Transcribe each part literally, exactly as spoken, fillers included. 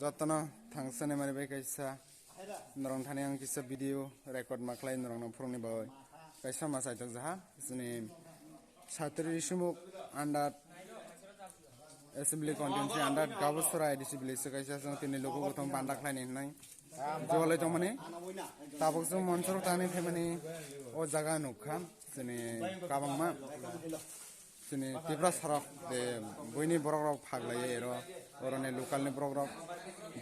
Jotono thangsa nemari bai kaisa norong thani ang kisa video record ma khlai norong no phurungni bagwi. Kaisa ma saitok jaha sini satri sumuk under assembly constituency under Gabusora A D C village se kaisa song tini luku guthum panda khlai ni hinai. Jolai tongmani tabuk song monsoro thani phaimani o jaga nukha sini kabangma. Chini Tipra sarok de buini borok rok phaglai ero, oroni local ni borok rok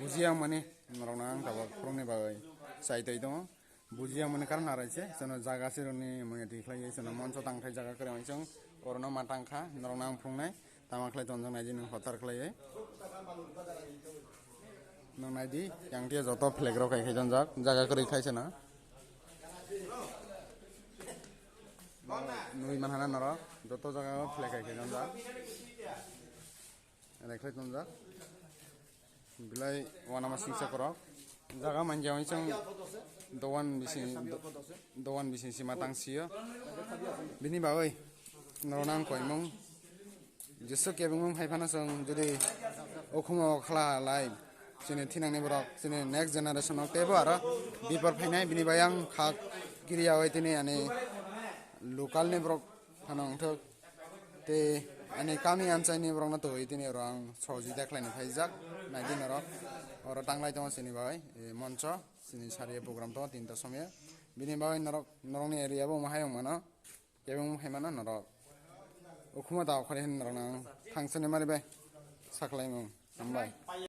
bujiya mani norok no ang tabok phurungni bagwi chai twi tongo. Bujiya mani karon arai se, chwngno jaga sironi manya twi khlai, chwngno moncho tangthai jaga kwrwi chwng orono ma tangkha, norok no ang phunuknai tama khlai tonjak naidi nwng hotar khlaiwi. Nwng naidi yang twi joto flag rok hai khai tonjak, jaga kwrwi khai chwngno. Nui manhana norok joto jaga o flag hai khe tonjak. Rekhai tonjak. Bilai wanama singsa korok. Jaga manja oi chong dowan bising dowan bising sima tang sio. Bini bagwi norok nang koimung. Jesu kebengmung hai phano chwng jodi ukhumo khla lai, chini thinangni borok, chini next generation o teibo aro bipor phainai, bini bai ang kha kiriya oi tini ani local ni borok phano wngthok tei ani kami anchai ni borok no twi tini oro ang sohojita khlai ni phaijak. Naidi norok oro tanglai tongo chini bai, e, moncho chini sariya program tongo tinta somya, bini bai norok norokni area bo omo hai wng mano. Kebeng wng phaimano norok. Ukhumo da okhoroi hin norok nang thangsani mari bai. Saklaimung. Hambai.